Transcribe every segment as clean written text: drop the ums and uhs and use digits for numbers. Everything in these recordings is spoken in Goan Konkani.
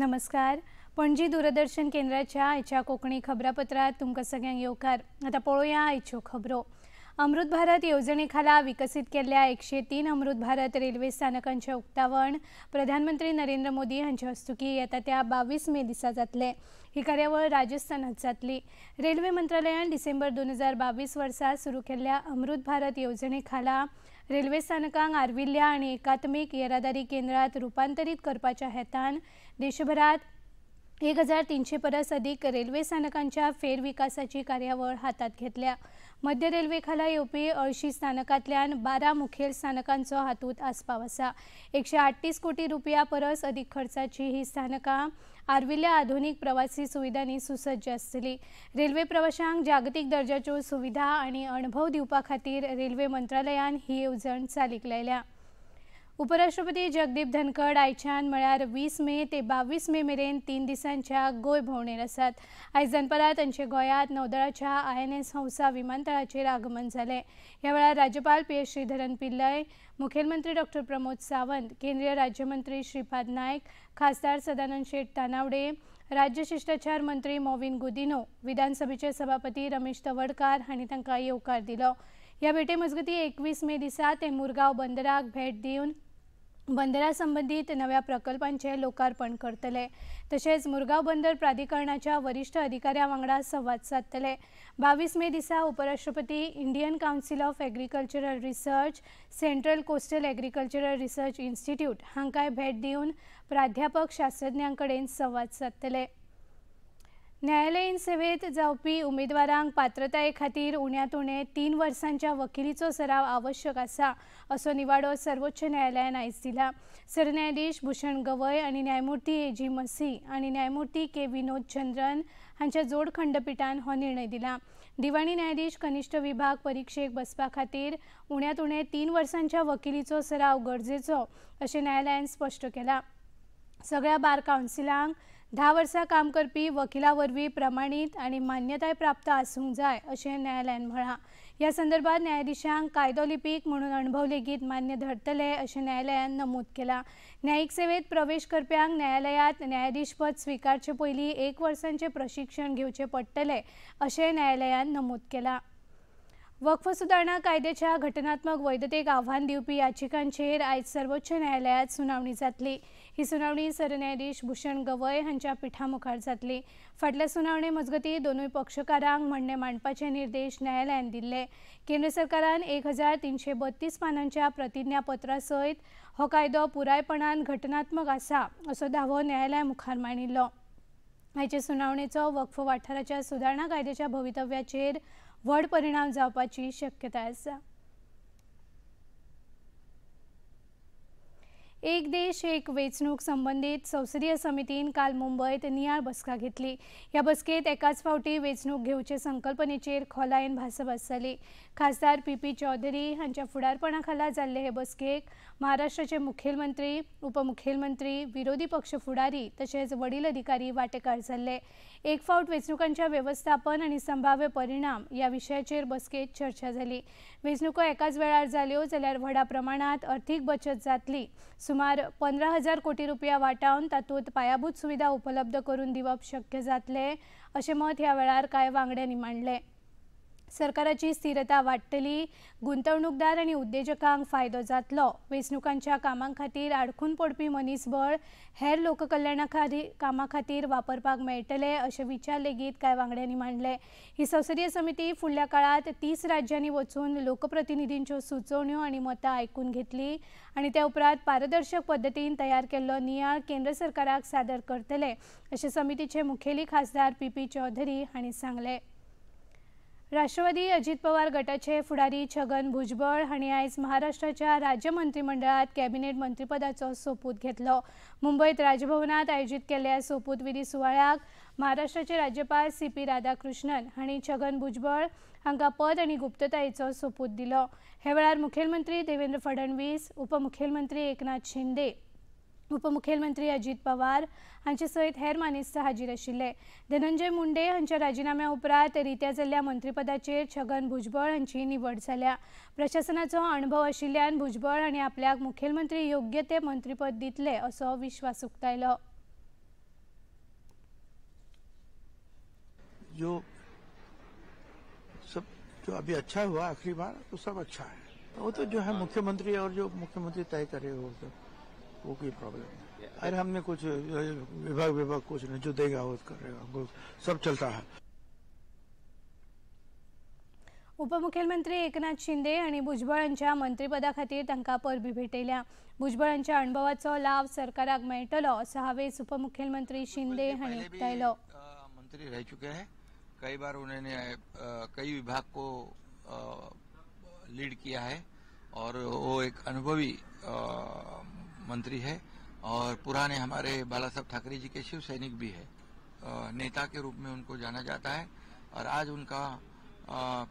नमस्कार, पणजी दूरदर्शन केंद्राच्या आयच्या कोंकणी खबरापत्रात तुमकां सगळ्यांक येवकार। आतां पळोवया आयच्यो खबरो। अमृत भारत येवजणे खाला विकसीत केल्ल्या 103 अमृत भारत रेल्वे स्थानकांचे उक्तावण प्रधानमंत्री नरेंद्र मोदी हांचे हस्तुकी येता त्या 22 मे दिसा जातले। ही कार्यावळ राजस्थानात जातली। रेल्वे मंत्रालयान डिसेंबर 2022 वर्सा सुरू केल्ल्या अमृत भारत येवजणे खाला रेल्वे स्थानकांक आर्विल्ल्या आनी एकात्मीक येरादारी केंद्रात रुपांतरीत करपाच्या हेतान देशभरात 1300 परस अधिक रेल्वे स्थानकांच्या फेरविकासाची कार्यावळ हातात घेतल्या। मध्य रेल्वे खाला येवपी 80 स्थानकांतल्यान 12 मुखेल स्थानकांचो हातूंत आस्पाव आसा। 138 कोटी रुपया परस अधिक खर्चाची ही स्थानकां आर्विल्ल्या आधुनिक प्रवासी सुविधांनी सुसज्ज आसतली। रेल्वे प्रवाशांक जागतिक दर्जाच्यो सुविधा आनी अणभव दिवपा खातीर रेल्वे मंत्रालयान ही येवजण चालीक लायल्या। उपराष्ट्रपती जगदीप धनखड आयच्यान म्हळ्यार 20 मे ते 22 मे मेरेन 3 दिसांच्या गोंय भोंवडेर आसात। आयज दनपारां तांचे गोंयांत नौदळाच्या INS Hansa विमानतळाचेर आगमन जालें। ह्या वेळार राज्यपाल पी एस श्रीधरन पिल्लय, मुखेलमंत्री डॉक्टर प्रमोद सावंत, केंद्रीय राज्यमंत्री श्रीपाद नायक, खासदार सदानंद शेट तानावडे, राज्य शिष्टाचार मंत्री मॉविन गुदिनो, विधानसभेचे सभापती रमेश तवडकार हांणी तांकां येवकार दिलो। ह्या भेटे मजगतीं 21 मे दिसा ते मुरगांव बंदराक भेट दिवन बंदरा संबंदीत नव्या प्रकल्पांचे लोकार्पण करतले। तशेंच मुरगांव बंदर प्राधिकरणाच्या वरिष्ठ अधिकाऱ्यां वांगडा संवाद सादतले। 22 मे दिसा उपराष्ट्रपती Indian Council of Agricultural Research, Central Coastal Agricultural Research Institute हांकांय भेट दिवन प्राध्यापक शास्त्रज्ञां कडेन संवाद सादतले। न्यायालयीन सेवेत जावपी उमेदवारांक पात्रताये खातीर उण्यांत उणे 3 वर्सांच्या वकिलीचो सराव आवश्यक आसा असो निवाडो सर्वोच्च न्यायालयान आयज दिला। सरन्यायाधीश भूषण गवय आनी न्यायमूर्ती ए जी मसी आनी न्यायमूर्ती के विनोद चंद्रन हांच्या जोड खंडपीठान हो निर्णय दिला। दिवाणी न्यायाधीश कनिष्ठ विभाग परिक्षेक बसपा खातीर उण्यांत उणे 3 वर्सांच्या वकिलीचो सराव गरजेचो अशें न्यायालयान स्पश्ट केलां। सगळ्या बार कावन्सिलांक 10 वर्सां काम करपी वकिला वरवीं प्रमाणीत आनी मान्यताय प्राप्त आसूंक जाय अशें न्यायालयान म्हळां। ह्या संदर्भात न्यायाधीशांक कायदो लिपीक म्हणून अणभव लेगीत मान्य धरतले अशें न्यायालयान नमूद केलां। न्यायीक सेवेत प्रवेश करप्यांक न्यायालयांत न्यायाधीशपद स्विकारचे पयलीं 1 वर्सांचें प्रशिक्षण घेवचें पडटलें अशें न्यायालयान नमूद केलां। वक्फ सुदारणा कायद्याच्या घटनात्मक वैधतेक आव्हान दिवपी याचिकांचेर आयज सर्वोच्च न्यायालयांत सुनावणी जातली। ही सुनावणी सरन्यायाधीश भूषण गवय हांच्या पिठा मुखार जातली। फाटल्या सुनावणे मजगतीं दोनूय पक्षकारांक म्हणणें मांडपाचे निर्देश न्यायालयान दिल्ले। केंद्र सरकारान 1332 पानांच्या प्रतिज्ञापत्रा सयत हो कायदो पुरायपणान घटनात्मक आसा असो दावो न्यायालया मुखार मांडिल्लो। आयचे सुनावणेचो वक्फ वाठाराच्या सुदारणा कायद्याच्या भवितव्याचेर व्हड परिणाम जावपाची शक्यताय आसा। एक देश एक वेंचणूक संबंदीत संसदीय समितीन काल मुंबयत नियाळ बसका घेतली। ह्या बसकेत एकाच फावटी वेंचणूक घेवचे संकल्पनेचेर खोलायेन भासाभास जाली। खासदार पी पी चौधरी हांच्या फुडारपणा खाला जाल्ले हे बसकेक महाराष्ट्राचे मुखेलमंत्री, उपमुखेलमंत्री, विरोधी पक्ष फुडारी तशेंच वडील अधिकारी वांटेकार जाल्ले। एक फावट वेंचणुकांच्या वेवस्थापन आनी संभाव्य परिणाम ह्या विशयाचेर बसकेत चर्चा जाली। वेंचणुको एकाच वेळार जाल्यो जाल्यार व्हडा प्रमाणात अर्थीक बचत जातली। सुमार 15,000 कोटी रुपया वाटावन तातूंत पायाभूत सुविधा उपलब्ध करून दिवप शक्य जातलें अशें मत ह्या वेळार कांय वांगड्यांनी मांडलें। सरकाराची स्थिरता वाडटली, गुंतवणूकदार आनी उद्देजकांक फायदो जातलो। वेंचणुकांच्या कामां खातीर आडखून पडपी मनीसबळ हेर लोककल्याणा कामां खातीर वापरपाक मेळटले अशे विचार लेगीत कांय वांगड्यांनी मांडले। ही संसदीय समिती फुडल्या काळांत 30 राज्यांनी वचून लोकप्रतिनिधींच्यो सुचोवण्यो आनी मतां आयकून घेतली आनी त्या उपरांत पारदर्शक पद्दतीन तयार केल्लो नियाळ केंद्र सरकाराक सादर करतले अशें समितीचे मुखेली खासदार पी पी चौधरी हांणी सांगलें। राष्ट्रवादी अजित पवार गटाचे फुडारी छगन भुजबळ हांणी आयज महाराष्ट्राच्या राज्य मंत्रिमंडळात कॅबिनेट मंत्रीपदाचो सोपूत घेतलो। मुंबयत राजभवनात आयोजीत केल्ल्या सोपूतविधी सुवाळ्याक महाराष्ट्राचे राज्यपाल सी पी राधाकृष्णन हांणी छगन भुजबळ हांकां पद आनी गुप्ततायेचो सोपूत दिलो। हे वेळार मुखेलमंत्री देवेंद्र फडणवीस, उपमुखेलमंत्री एकनाथ शिंदे, उपमुखेलमंत्री अजित पवार हांचे सयत हेर मानेस्त हाजीर आशिल्ले। धनंजय मुंडे हांच्या राजिनाम्या उपरांत रित्या जाल्ल्या मंत्रीपदाचेर छगन भुजबळ हांची निवड जाल्या। प्रशासनाचो अणभव आशिल्ल्यान भुजबळ हांणी आपल्याक मुखेलमंत्री योग्य ते मंत्रीपद दितले असो विश्वास उक्तायलो। जो सब जो अभी अच्छा हुआ आखिरी बार तो सब अच्छा है। वो तो जो है मुख्यमंत्री और जो मुख्यमंत्री तय करे वो तो वो कोई प्रॉब्लम नहीं। अरे हमने कुछ विभाग विभाग कुछ नहीं, जो देगा वो करेगा, सब चलता है। उपमुख्यमंत्री एकनाथ शिंदे आनी भुजबळांच्या मंत्रीपदा खातीर तांकां परबी भेटयल्या। भुजबळांच्या अणभवाचो लाव सरकाराक मेळटलो असो हावेस उपमुख्यमंत्री शिंदे हांणी उक्तायलो। मंत्री रह चुके हैं, कई बार उन्होंने कई विभाग को लीड किया है और वो एक अनुभवी मंत्री है और पुराने हमारे बाला साहब ठाकरे जी के शिव सैनिक भी है। नेता के रूप में उनको जाना जाता है और आज उनका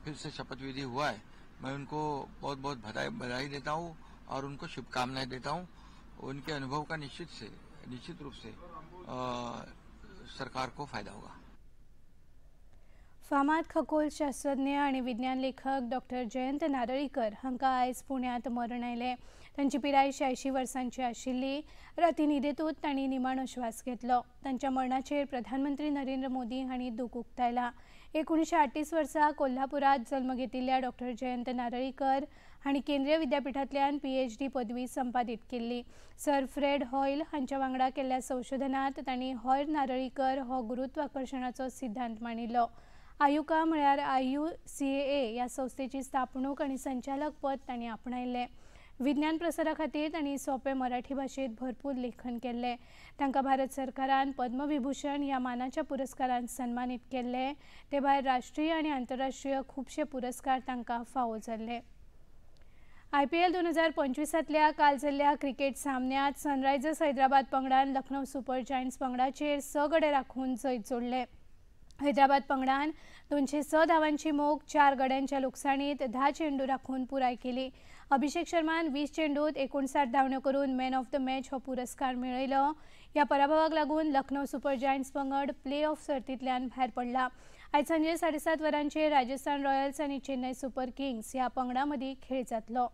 फिर से शपथविधि हुआ है। मैं उनको बहुत बहुत बधाई देता हूँ और उनको शुभकामनाएं देता हूँ। उनके अनुभव का निश्चित रूप से सरकार को फायदा होगा। फामाद खगोलशास्त्रज्ञ आनी विज्ञान लेखक डॉक्टर जयंत नारळीकर हांकां आयज पुण्यांत मरण आयलें। तांची पिराय 86 वर्सांची आशिल्ली। राती न्हिदेंतूच तांणी निमाणो श्वास घेतलो। तांच्या मरणाचेर प्रधानमंत्री नरेंद्र मोदी हांणी दूख उक्तायला। 1938 वर्सा कोल्हापुरात जल्म घेतिल्ल्या डॉक्टर जयंत नारळीकर हांणी केंद्रीय विद्यापीठांतल्यान PhD पदवी संपादीत केल्ली। सर फ्रेड हॉयल हांच्या वांगडा केल्ल्या संशोधनांत तांणी हॉयल नारळीकर हो गुरुत्वाकर्शणाचो सिद्धांत मांडिल्लो। आयुका म्हळ्यार IUCAA ह्या संस्थेची स्थापणूक आनी संचालक पद तांणी आपणायल्लें। विज्ञान प्रसारा खातीर तांणी सोपे मराठी भाशेंत भरपूर लेखन केल्लें। तांकां भारत सरकारान पद्मविभूषण ह्या मानाच्या पुरस्कारान सन्मानीत केल्ले। ते भायर राष्ट्रीय आनी आंतरराष्ट्रीय खुबशे पुरस्कार तांकां फावो जाल्ले। IPL 2025 काल जाल्ल्या क्रिकेट सामन्यांत सनरायझर्स हैदराबाद पंगडान लखनौ सुपर जायंट्स पंगडाचेर 6 गडे राखून जैत जोडलें। हैदराबाद पंगडान 206 धावांची मोख 4 गड्यांच्या लुकसाणीत 10 चेंडू राखून पुराय केली। अभिषेक शर्मान 20 चेंडूत 59 धांवड्यो करून मॅन ऑफ the match हो पुरस्कार मेळयलो। ह्या पराभवाक लागून लखनौ सुपर जायंट्स पंगड प्ले ऑफ सर्तींतल्यान भायर पडला। आयज सांजे 7:30 वरांचेर राजस्थान रॉयल्स आनी चेन्नय सुपर किंग्स ह्या पंगडां मदीं खेळ जातलो।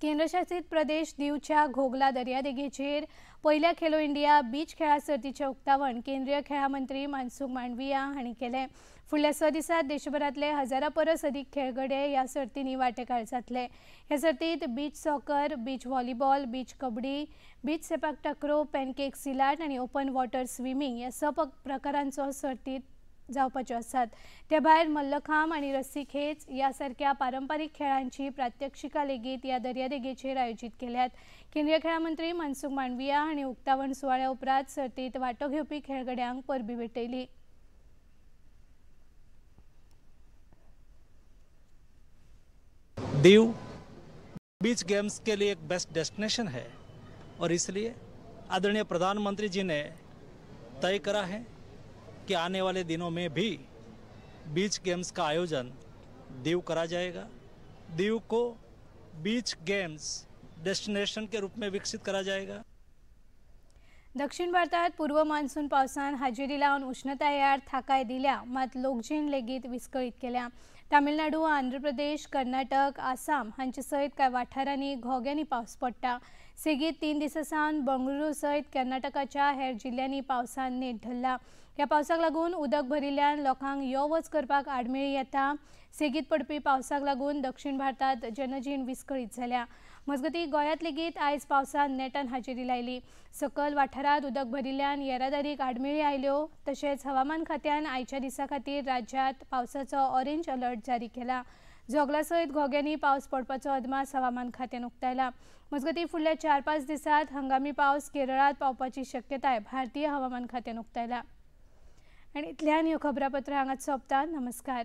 केंद्रशासित प्रदेश दीवच्या घोगला दर्यादेगेचेर पयल्या खेलो इंडिया बीच खेळा सर्तीचें उक्तावण केंद्रीय खेळा मंत्री मनसुख मांडविया हांणी केलें। फुडल्या 6 दिसांत देशभरांतले हजारा परस अदीक खेळगडे ह्या सर्तींनी वांटेकार जातले। ह्या सर्तींत beach soccer, beach volleyball, beach kabaddi, beach sepak takraw, pancake silat आनी ओपन वॉटर स्विमींग ह्या 6 प्रकारांचो सर्तींत जावपाच्यो आसात। ते भायर मल्लखांब आनी रस्सी खेच ह्या सारक्या पारंपारीक खेळांची प्रात्यक्षिकां लेगीत ह्या दर्यादेगेचेर आयोजीत केल्यात। केंद्रीय खेळा मंत्री मनसुख मांडविया हांणी उक्तावण सुवाळ्या उपरांत सर्तींत वांटो घेवपी खेळगड्यांक परबी भेटयली। दीव बीच गेम्स के लिए एक बेस्ट डेस्टिनेशन है और इसलिए आदरणीय प्रधानमंत्री जी ने तय करा है कि आने वाले दिनों में भी बीच गेम्स का आयोजन दीव करा जाएगा। दीव को बीच गेम्स डेस्टिनेशन के रूप में विकसित करा जाएगा। दक्षिण भारतात पूर्व मान्सून पावसान हाजेरी लावन उष्णताये आड थाकाय दिल्या, मात लोकजीण लेगीत विस्कळीत केल्या। तामिळनाडू, आंध्र प्रदेश, कर्नाटक, आसाम हांचे सयत कांय वाठारांनी घोग्यांनी पावस पडटा। सेगीत 3 दिसां सावन बंगळुरू सयत कर्नाटकाच्या हेर जिल्ल्यांनी पावसान नेट धरला। ह्या पावसाक लागून उदक भरिल्ल्यान लोकांक यो वच करपाक आडमेळी येता। सेगीत पडपी पावसाक लागून दक्षिण भारतात जनजीण विस्कळीत जाल्या। मजगतीं गोंयांत लेगीत आयज पावसान नेटान हाजेरी लायली। सकल वाठारांत उदक भरिल्ल्यान येरादारीक आडमेळी आयल्यो। तशेंच हवामान खात्यान आयच्या दिसा खातीर राज्यांत पावसाचो ऑरेंज अलर्ट जारी केला। जोगला सयत घोग्यांनी पावस पडपाचो अदमास हवामान खात्यान उक्तायला। मजगतीं फुडल्या 4-5 दिसांत हंगामी पावस केरळांत पावपाची शक्यताय भारतीय हवामान खात्यान उक्तायला। आनी इतल्यान ह्यो खबरापत्रां हांगाच सोंपता। नमस्कार।